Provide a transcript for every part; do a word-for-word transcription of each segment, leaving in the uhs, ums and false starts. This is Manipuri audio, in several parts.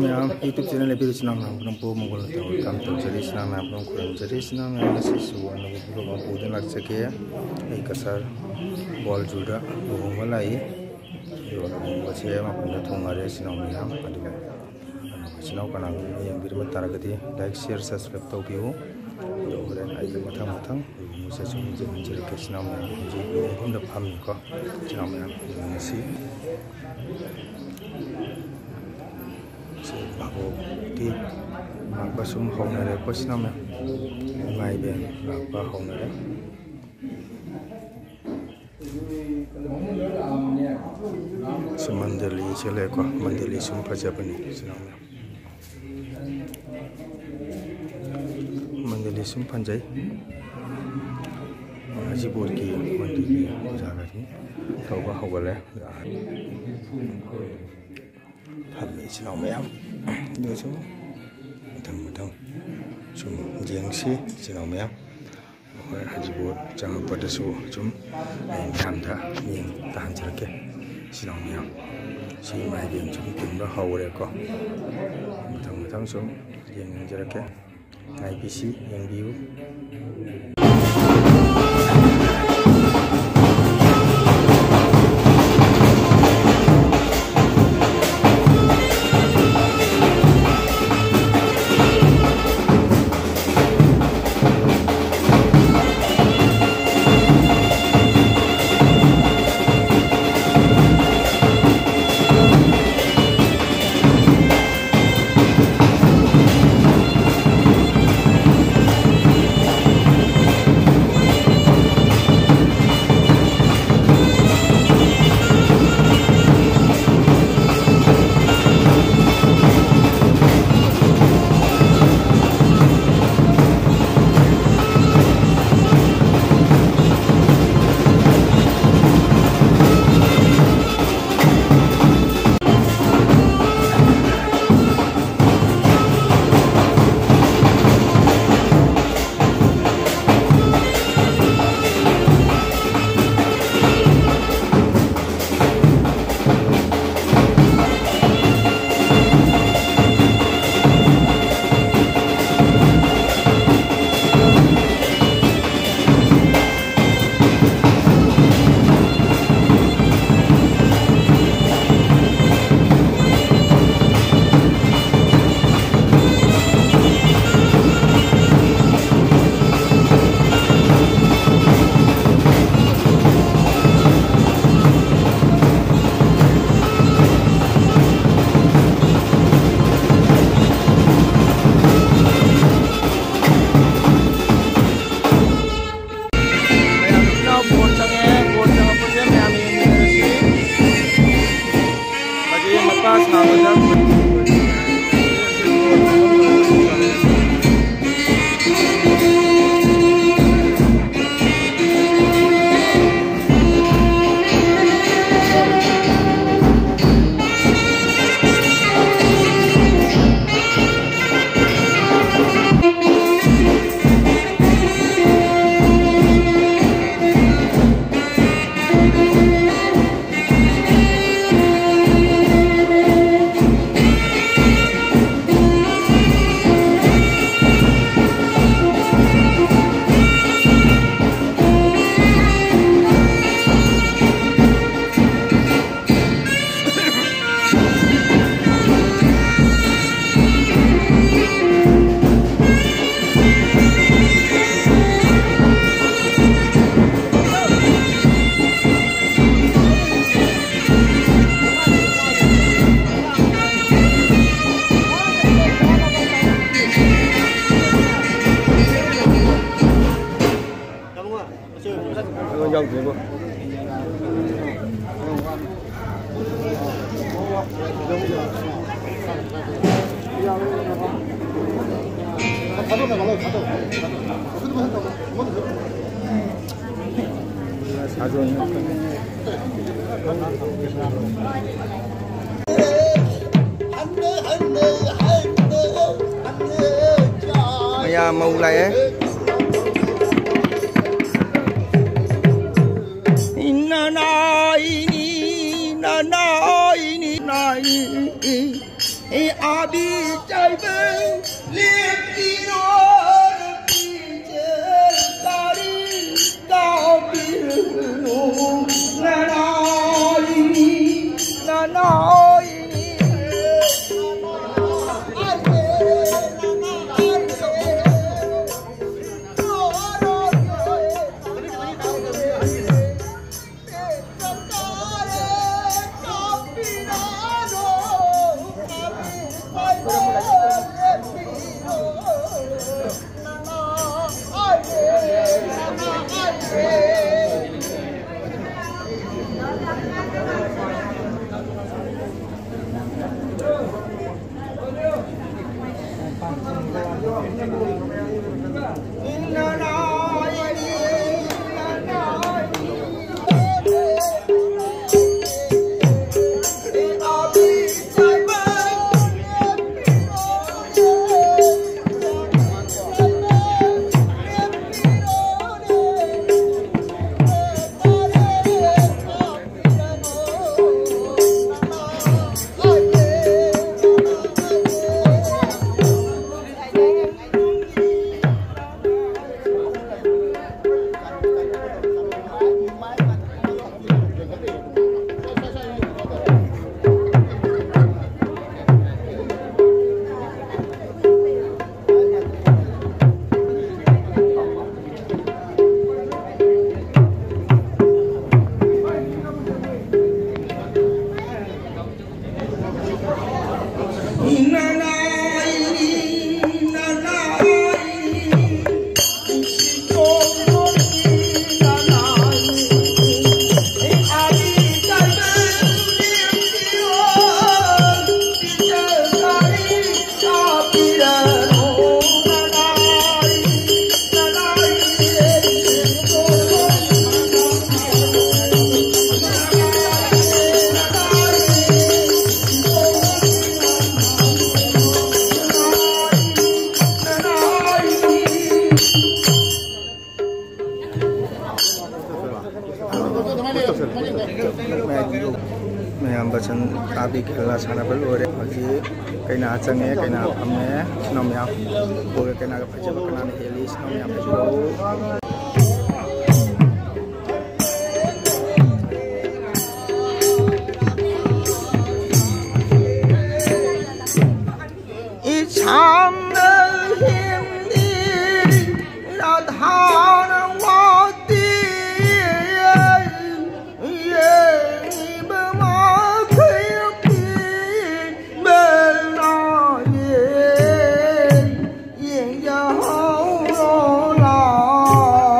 ꯃꯌꯥꯝ YouTube channel ꯂꯦꯞꯄꯤꯕ ꯏꯆꯤꯟ ꯏꯅꯥꯎ ꯃꯌꯥꯝ ꯄꯨꯝꯅꯃꯛꯄꯨ ꯃꯪꯒꯣꯜ welcome ꯇꯧꯖꯔꯤ꯫ ꯏꯆꯤꯟ ꯏꯅꯥꯎ ꯃꯌꯥꯝ ꯄꯨꯝꯅꯃꯛ ꯈꯨꯔꯨꯝꯖꯔꯤ꯫ ꯏꯆꯤꯟ ꯏꯅꯥꯎ ꯃꯌꯥꯝ ꯉꯁꯤꯁꯨ ꯑꯅꯧꯕ vlog ꯑꯃ ꯄꯨꯗꯨꯅ ꯂꯥꯛꯆꯒꯦ꯫ ꯑꯩ ꯀꯁꯥꯔ ꯕꯣꯜꯖꯨꯗ ꯂꯨꯍꯣꯡꯕ ꯂꯥꯛꯏ꯫ ꯑꯗꯨꯒ ꯂꯨꯍꯣꯡꯕꯁꯦ ꯃꯐꯝꯗ ꯊꯨꯡꯉꯔꯦ ꯏꯆꯤꯟ ꯏꯅꯥꯎ ꯃꯌꯥꯝ꯫ ꯑꯗꯨꯒ ꯏꯆꯤꯟ ꯏꯅꯥꯎ ꯀꯅꯥꯒꯨꯝꯕ ꯌꯦꯡꯕꯤꯔꯝꯕ ꯇꯥꯔꯒꯗꯤ like, share, subscribe ꯇꯧꯕꯤꯌꯨ꯫ ꯑꯗꯣ ꯍꯣꯔꯦꯟ ꯑꯩ ꯃꯊꯪ ꯃꯊꯪ ꯂꯨꯍꯣꯡꯕꯁꯦ ꯁꯨꯝ ꯌꯦꯡꯍꯟꯖꯔꯛꯀꯦ ꯏꯆꯤꯟ ꯏꯅꯥꯎ ꯃꯌꯥꯝ꯫ ꯍꯧꯖꯤꯛ ꯂꯨꯍꯣꯡꯐꯝꯗ ꯐꯝꯃꯤꯀꯣ ꯏꯆꯤꯟ ꯏꯅꯥꯎ ꯃꯌꯥꯝ, ꯌꯦꯡꯉꯁꯤ꯫ ꯁꯤ ꯚꯥꯕꯣꯛꯇꯤ ꯂꯥꯛꯄ ꯁꯨꯝ ꯍꯧꯅꯔꯦꯀꯣ ꯏꯆꯤꯟ ꯏꯅꯥꯎ ꯃꯌꯥꯝ꯫ ꯏꯃꯥ ꯏꯕꯦꯟ ꯂꯥꯛꯄ ꯍꯧꯅꯔꯦ꯫ ꯁꯤ ꯃꯟꯗꯂꯤ ꯁꯦ ꯂꯩꯀꯣ, ꯃꯟꯗꯂꯤ ꯁꯨꯝ ꯐꯖꯕꯅꯤ ꯏꯆꯤꯟ ꯏꯅꯥꯎ ꯃꯌꯥꯝ꯫ ꯃꯟꯗꯂꯤ ꯁꯨꯝ ꯐꯖꯩ꯫ ꯍꯧꯖꯤꯛ ꯕꯣꯠꯀꯤ ꯃꯟꯗꯂꯤ ꯄꯨꯖꯥꯒꯗꯤ ꯇꯧꯕ ꯍꯧꯒꯠꯂꯦ꯫ ꯐꯝꯃꯤ ꯏꯆꯤꯟ ꯏꯅꯥꯎ ꯃꯌꯥꯝ꯫ ꯑꯗꯨꯁꯨ ꯃꯊꯪ ꯃꯊꯪ ꯁꯨꯝ ꯌꯦꯡꯁꯤ ꯏꯆꯤꯟ ꯏꯅꯥꯎ ꯃꯌꯥꯝ꯫ ꯑꯩꯈꯣꯏ ꯍꯧꯖꯤꯛ ꯕꯣꯠ ꯆꯪꯉꯛꯄꯗꯁꯨ ꯁꯨꯝ ꯑꯩ ꯃꯌꯥꯝꯗ ꯃꯤꯠꯌꯦꯡ ꯇꯥꯍꯟꯖꯔꯛꯀꯦ ꯏꯆꯤꯟ ꯏꯅꯥꯎ ꯃꯌꯥꯝ꯫ ꯁꯤ ꯏꯃꯥ ꯏꯕꯦꯟ ꯁꯨꯝ ꯇꯤꯟꯕ ꯍꯧꯔꯦꯀꯣ꯫ ꯃꯊꯪ ꯃꯊꯪ ꯁꯨꯝ ꯌꯦꯡꯍꯟꯖꯔꯛꯀꯦ꯫ ꯉꯥꯏꯕꯤꯁꯤ, ꯌꯦꯡꯕꯤꯌꯨ꯫ ꯌꯥꯎꯗ꯭ꯔꯦꯕꯣ꯫ ꯃꯌꯥꯝ ꯃꯧ ꯂꯥꯛꯑꯦ꯫ ꯏꯅꯅꯥꯏꯅꯤ, ꯅꯅꯥꯏꯅꯤ, ꯅꯥꯏ꯫ ꯏ ꯑꯥꯕꯤ ꯆꯥꯏꯕ ꯂꯦꯞꯄꯤꯔꯣ, ꯂꯦꯞꯄꯤꯁꯦ ꯀꯔꯤ ꯇꯧꯕꯤꯔꯨꯅꯣ? ꯅꯅꯥꯏꯅꯤ, ꯅꯅꯥꯏꯅꯤ꯫ ꯃꯌꯥꯝ ꯕꯆꯟ ꯀꯥꯕꯤ ꯈꯦꯂꯥ ꯁꯥꯟꯅꯕ ꯂꯣꯏꯔꯦ꯫ ꯍꯧꯖꯤꯛ ꯀꯩꯅꯥ ꯆꯪꯉꯦ, ꯀꯩꯅꯥ ꯐꯝꯃꯦ꯫ ꯏꯆꯤꯟ ꯏꯅꯥꯎ ꯃꯌꯥꯝ ꯄꯨꯔꯒ ꯀꯩꯅꯥꯒ ꯐꯖꯕ ꯀꯅꯥꯅ ꯍꯦꯜꯂꯤ? ꯏꯆꯤꯟ ꯏꯅꯥꯎ ꯃꯌꯥꯝ ꯍꯥꯏꯕꯤꯔꯛꯎ꯫ ꯏꯁꯥꯝꯅ ꯍꯤꯟꯗꯤ ꯔꯥꯙꯥꯅ ꯋꯥꯇꯤ ꯌꯦꯡꯉꯤꯕ ꯃꯈꯩ ꯄꯦꯟꯕ ꯅꯥꯏꯗꯦ꯫ ꯌꯦꯡꯖꯍꯧꯔꯣ ꯂꯥꯎ꯫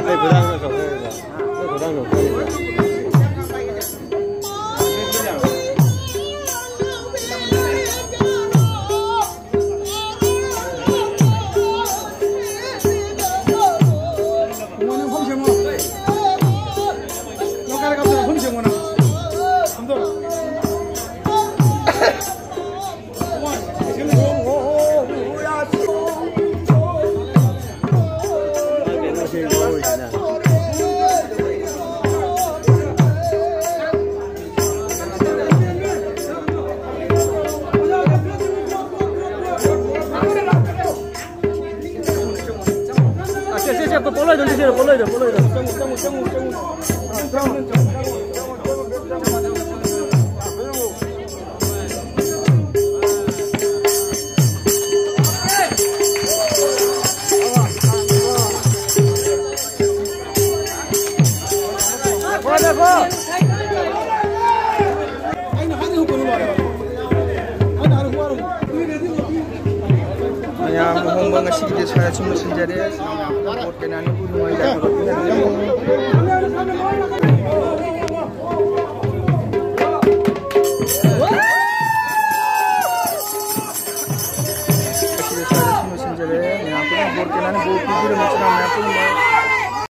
ꯑꯩ ꯈꯨꯗꯥꯡ ꯂꯧꯊꯣꯛꯈ꯭ꯔꯦ꯫ ꯑꯩ ꯈꯨꯗꯥꯡ ꯂꯧꯊꯣꯛꯈ꯭ꯔꯦ꯫ ꯃꯌꯥꯝ ꯑꯍꯣꯡꯕ ꯉꯁꯤꯒꯤꯗꯤ ꯁ꯭ꯋꯥꯏꯗ ꯁꯨꯝ ꯂꯣꯏꯁꯤꯟꯖꯔꯦ꯫ ꯄꯣꯠ ꯀꯩꯅꯥꯅꯤꯕꯨ ꯅꯨꯡꯉꯥꯏ ꯌꯥꯏꯐꯕ ꯄꯤꯅꯕꯤꯔꯝꯃꯨ꯫